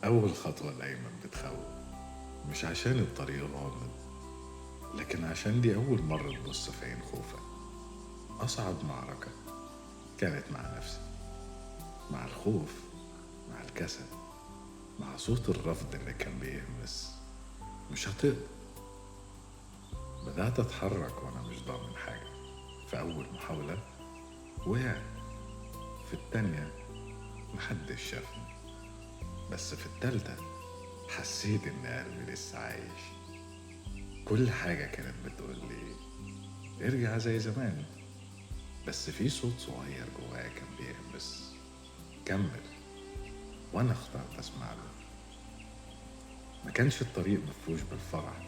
أول خطوة دايما بتخوف، مش عشان الطريق غامض، لكن عشان دي أول مرة تبص في عين خوفك. أصعب معركة كانت مع نفسي، مع الخوف، مع الكسل، مع صوت الرفض اللي كان بيهمس مش هتقدر. بدأت أتحرك وأنا مش ضامن حاجة. في أول محاولة وقعت، في التانية محدش شافني، بس في التالتة حسيت إن قلبي لسه عايش. كل حاجة كانت بتقول لي ارجع زي زمان، بس في صوت صغير جوايا كان بيهمس كمل، وأنا اخترت أسمع له. ما كانش الطريق مفروش بالفرح،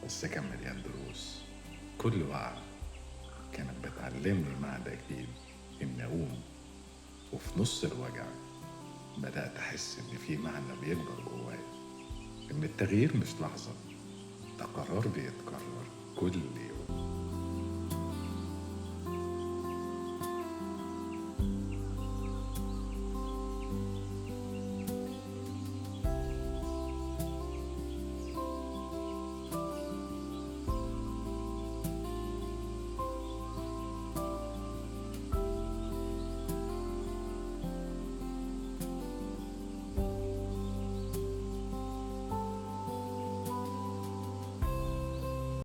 بس كان مليان دروس. كل وقعة كانت بتعلمني معنى جديد، إني أقوم. وفي نص الوجع بدأت أحس إن في معنى بيكبر جوايا، إن التغيير مش لحظة، ده قرار بيتكرر كل يوم.